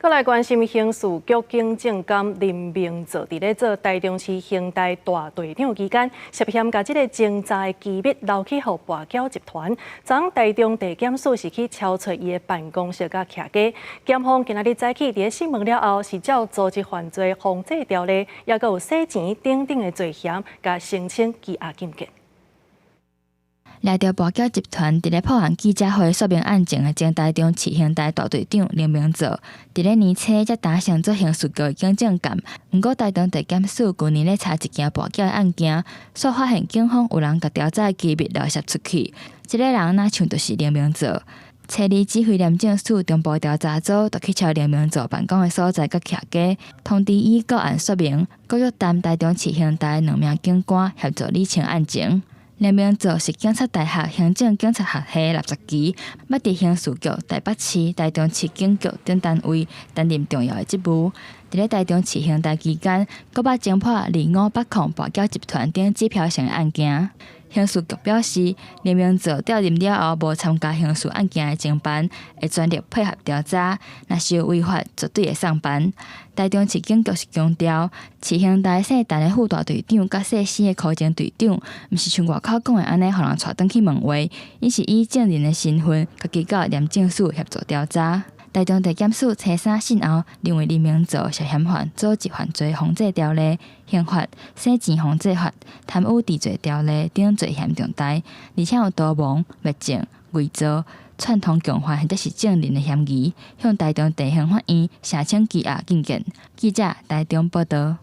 閣來關心刑事局警政監林明澤佇咧做台中市刑大大隊長期間，涉嫌共這个偵查的機密留去予跋筊集團。昨昏台中地檢署是去抄揣伊的辦公室佮徛家。檢方今仔日早起佇咧訊問了後，是照組織犯罪防制條例，抑閣有洗錢等等的罪嫌，共申請羈押禁見。掠著跋筊集團佇咧破案記者會說明案情的前台中市刑大大隊長林明澤，佇咧年初才擔升做刑事局的警政監。毋過台中地檢署舊年咧查一件跋筊的案件，煞發現警方有人共調查的機密漏洩出去。這个人若像就是林明澤。初二指揮廉政署中部調查組就去抄林明澤辦公的所在佮徛家，通知伊告案說明，閣約談台中市刑大兩名警官協助理清案情。林明澤是警察大學行政警察學系60期，捌佇刑事局、台北市、台中市警局等單位擔任重要的職務。佇咧台中市刑大期間，閣捌偵破2580跋筊集團等指標性案件。刑事局表示，林明澤調任了後，無參加刑事案件的偵辦，會全力配合調查。若是有違法，絕對會送辦。台中市警局是強調，市刑大姓陳的副大隊長佮姓施的科偵隊長，毋是像外口講的按呢，予人帶轉去問話，𪜶是以證人的身份，家己到廉政署協助調查。台中地檢署初三訊後，認為林明澤涉嫌犯組織犯罪防制條例、刑法、洗錢防制法、貪污治罪條例等罪嫌重大，而且有逃亡、滅證、偽造、串通共犯或者是證人的嫌疑，向台中地方法院申請羈押禁見。記者台中報導。